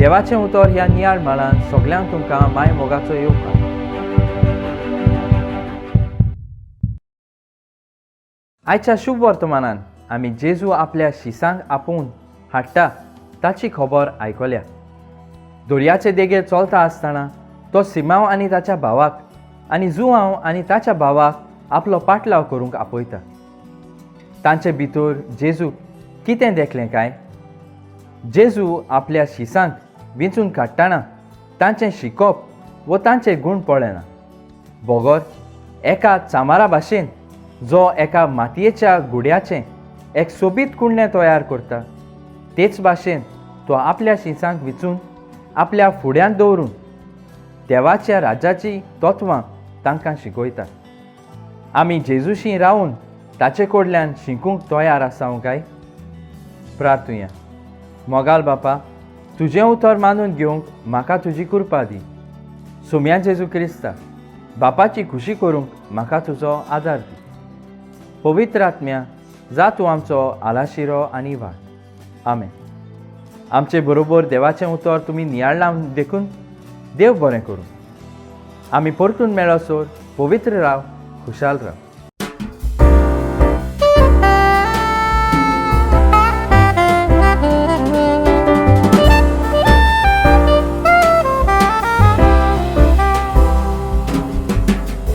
देवाचें उतर ह्या नियाळ माळान सगल्यांक तुमकां माय मोगाचो येवकार. आयच्या शुभ वर्तमानान आमी जेजू आपल्या शिसांक आपोवन हाडटा ताची खबर आयकल्या. दर्याचे देगेर चलता आसतना तो सिमांव आनी ताच्या भावाक आनी जुआंव आनी ताच्या भावाक आपलो पाटलाव करूंक आपयता. तांचे भितर जेजू कितें देखलें काय? जेजू आपल्या शिसांक विंचून काडटना तांचें शिकप वो तांचे गूण पळयना, बगर एका चामारा भाशेन जो एका मातयेच्या गुड्याचें एक सोबीत कुंडलें तयार करता, तेच भाशेन तो आपल्या शिसांक विंचून आपल्या फुड्यांत दवरून देवाच्या राज्याची तत्वां तांकां शिकयता. आमी जेजूशी रावून ताचे कडल्यान शिकूंक तयार आसा काय? प्रार्थुया. मोगाल बापा, तुजें उतर मानून घेवंक म्हाका तुजी कृपा दी. सुम्या जेजू क्रिस्ता, बापाची खुशी करूंक म्हाका तुजो आदार दी. पवित्र आत्म्या, जा तूं आमचो आलाशिरो आनी वाट. आमेन. आमचे बरोबर देवाचें उतर तुमी नियाळ्ळां देखून देव बरें करूं. आमी परतून मेळसर पवित्र राव, खुशाल राव.